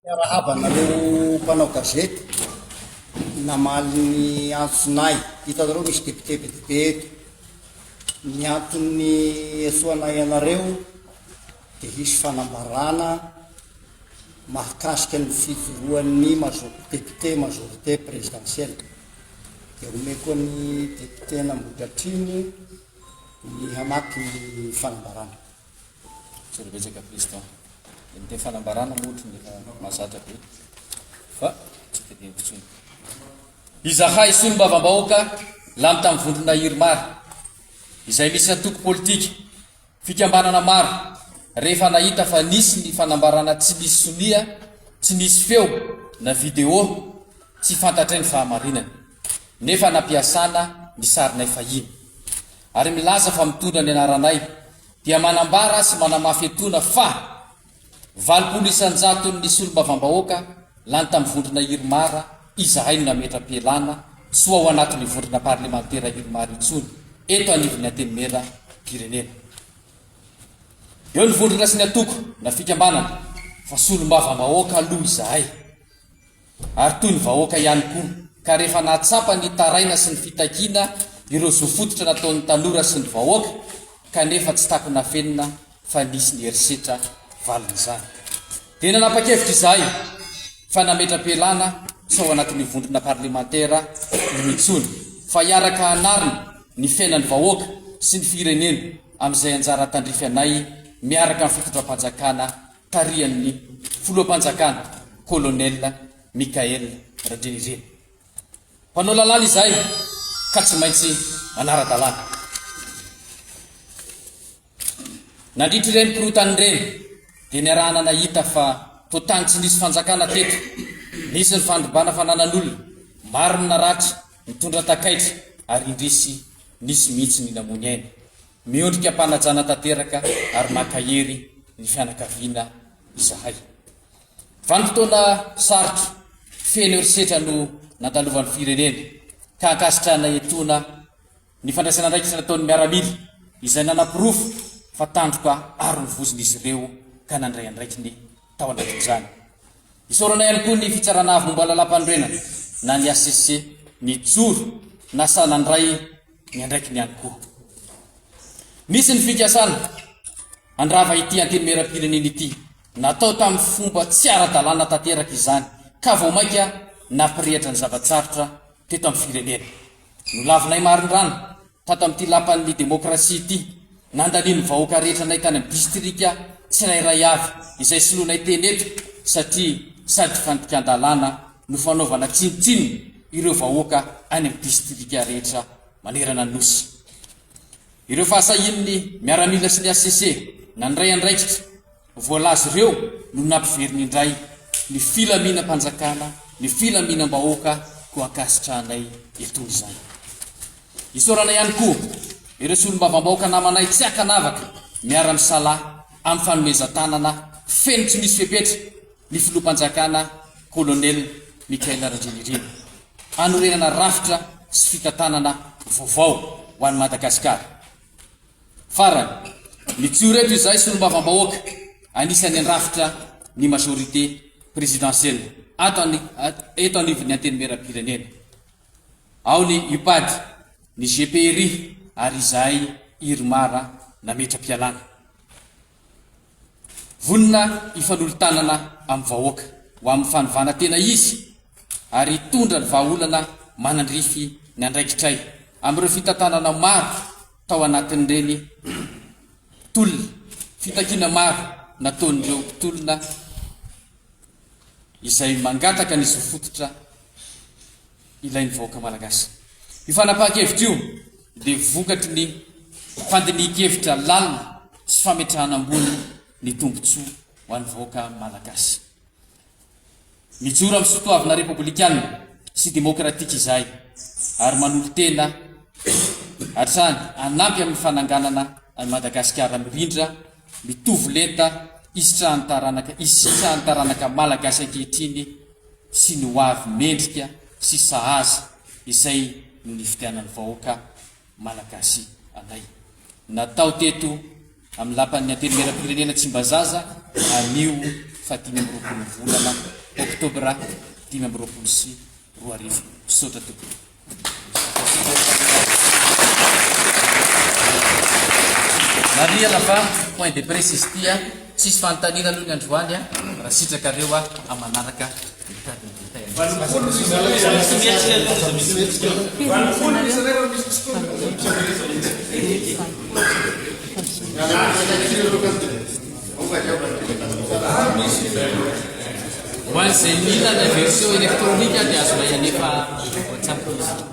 Miarahaba anareo mpanao gazety namaly ny antsonay. Hitanareo misy député be dia be eto. Ny anton'ny iantsoanay anareo dia hisy fanambarana mahakasika ny fijoroan'ny député majorité présidentielle. Dia omeko an'ny député an'Ambohidratrimo ny hamaky ny fanambarana. Misaotra betsaka Président. Ilay miteny fanambarana moa ohatry ny efa mahazatra be fa tsy tadidiko intsony. Izahay solombavambahoaka lany tamin'ny vondrona IRMAR izay misy antoko politika, fikambanana maro rehefa nahita fa nisy ny fanambarana tsy nisy sonia, tsy nisy feo na vidéo tsy fantatray ny fahamarinany nefa nampiasana ny sarinay fahiny ary milaza fa mitondra ny anaranay dia manambara sy manamafy etoana fa 80 isan-jaton'ny solombavambahoaka lany tamin'ny vondrona IRMAR izahay no nametra-pialana tsy ho ao anatin'io vondrona parlemantera IRMAR intsony eto anivon'ny Antenimieram-pirenena. Eo ny vondrona sy ny antoko na fikambanana fa solombavambahoaka aloha izahay. Ary toy ny vahoaka ihany koa, ka rehefa nahatsapa ny taraina sy ny fitakiana ireo zo fototra nataon'ny tanora sy ny vahoaka, kanefa tsy takona afenina fa nisy ny herisetra valin'izany. Dia nanapa-kevitra izahay fa nametra-pialana tsy ao anatin'io vondrona parlemantera io intsony, fa hiaraka hanarina ny fiainan'ny vahoaka sy ny firenena amin'izay anjara tandrify anay miaraka amin'ny fitondram-panjakana tarihan'ny filoham-panjakana Colonel Michael Randrianirina. Mpanao lalàna izahay ka tsy maintsy manara-dalàna. Nandritra ireny korontana ireny dia niarahana nahita fa toa tany tsy nisy fanjakana teto. Nisy ny fandrobana fananan'olona, maro ny naratra, nitondra takaitra ary indrisy nisy mihitsy ny namoy aina. Miondrika am-panajana tanteraka ary mankahery ny fianakaviana izahay. Vanim-potoana sarotra, feno herisetra no nandalovan'ny firenena, ka ankasitrahana etoana ny fandraisana andraikitra nataon'ny miaramila izay nanaporofo fa tandroka aro ny vozona izy ireo ka nandray andraikiny tao anatin'izany. Isaorana ihany koa ny Fitsarana Avo momba Lalàmpanorenana na ny hcc nijoro na sahy nandray ny andraikiny ihany koa. Nisy ny fikasana handrava ity Antenimierampirenena ity. Natao tamin'ny fomba tsy ara-dalàna tanteraka izany ka vao mainka nampirehitra ny zava-tsarotra teto amin'ny firenena. Nolavinay marindrano tato amin'ity lapan'ny demokrasia ity, nandanian'ny vahoaka rehetra anay tany amin'ny distrika tsirairay avy izay soloinay teny eto satria sady fandikan-dalàna no fanaovana tsinontsinona ireo vahoaka any amin'ny distrika rehetra manerana ny Nosy. Ireo fahasahian'ny miaramila sy ny HCC nandray andraikitra voalaza ireo no nampiverina indray ny filaminam-panjakana, ny filaminam-bahoaka koa ankasitrahanay etoana izany. Isaorana ihany koa ireo solombavambahoaka namanay tsy ankanavaka miara-misalahy amin'ny fanomezan-tanana feno tsy misy fepetra ny filoham-panjakana Colonel Michael Randrianirina hanorenana rafitra sy fitantanana vaovao ho an'i Madagasikara. Farany, mijoro eto izahay solombavambahoaka anisan'ny handrafitra ny majorité présidentielle ato eto anivon'ny Antenimierampirenena. Ao ny UPAD, ny GPRI ary izahay IRMAR nametra-pialana. Vonona hifanolo-tanana amin'ny vahoaka ho amin'ny fanovana tena izy ary hitondra ny vahaolana manandrify ny andraikitray amin'ireo fitantanana maro tao anatin'ireny tolona, fitakiana maro nataon'ireo mpitolona izay mangataka ny zo fototra ilain'ny vahoaka malagasy. Io fanapahan-kevitra io dia vokatry ny fandinihin-kevitra lalina sy fametrahana ambony ny tombontsoa ho an'ny vahoaka malagasy. Mijoro amin'ny soatoavina repoblikanina sy demokratika izahay ary manolo-tena hatrany hanampy amin'ny fananganana an'i Madagasikara mirindra, mitovy lenta, hisitrahan'ny taranaka hisitrahan'ny taranaka malagasy ankehitriny sy ny ho avy mendrika sy sahaza izay no nifidianan'ny vahoaka malagasy anay. Natao teto amin'ny lapan'ny Antenimierampirenena Tsimbazaza anio. faha 25 volana oktobra 2025. Misaotra tompoko. Marihana fa point de presse izy ity a, tsisy fanontaniana aloha ny androany a, raha sitrakareo a, amin'ny manaraka mitady ny détail Ho an'izay mila ilay version électronique dia azonay alefa WhatsApp izy.